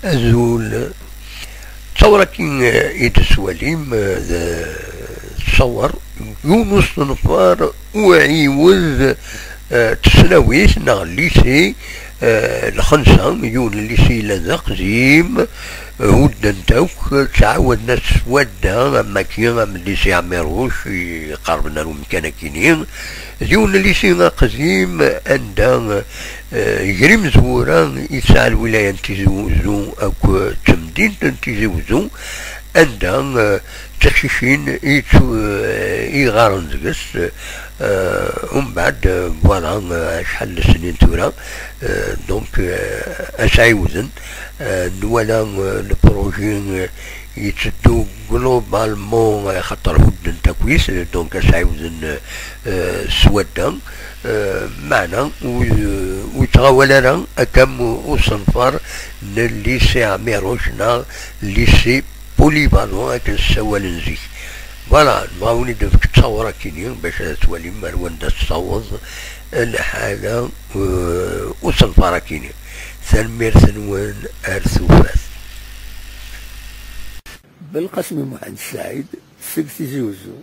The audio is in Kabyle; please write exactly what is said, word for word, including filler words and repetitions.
Azul. Ttawṛ-agi i d-tettwalim, d ttawṛ yiwen usenfar uɛiwed, eh, tesnawit neɣ lycée, eh, lxensa, yiwen lycée yella d aqdim, eh, hudden-t akk, ttɛawaden-as s wadda, am wagi, am lycée Ɛmiruc, iqerben ar umkan akini, d yiwen lycée aqdim anda, eh, gar imezwura i tesɛa lwilaya n Tizi Wezzu akk d temdint n Tizi Wezzu, anda, eh, d tiqcicin i yettu-, eh, i yeɣɣaren deg-s, eh, umbeɛd, eh, voilà, eh, acḥal n snin tura, eh, donc, eh, ad s-ɛiwden, eh, nwala, eh, le projet, eh, yetteddu globalement, eh, xaṭer hudden-t akk-is, donc ad s-ɛiwden, eh, s wadda, eh, meɛna ur, ur yettɣawal ara akka am usenfar n lycée Ɛmiruc neɣ lycée polyvalent akken ssawalen zik. Voilà, nebɣa wen-id-nefk ttawṛ akini bac ad twalim ar wanda tessaweḍ lḥala, eh, usenfar akini. Tanemmirt-nwen, ar tufat. Belqasem Muḥend Saɛid, seg Tizi Wezzu.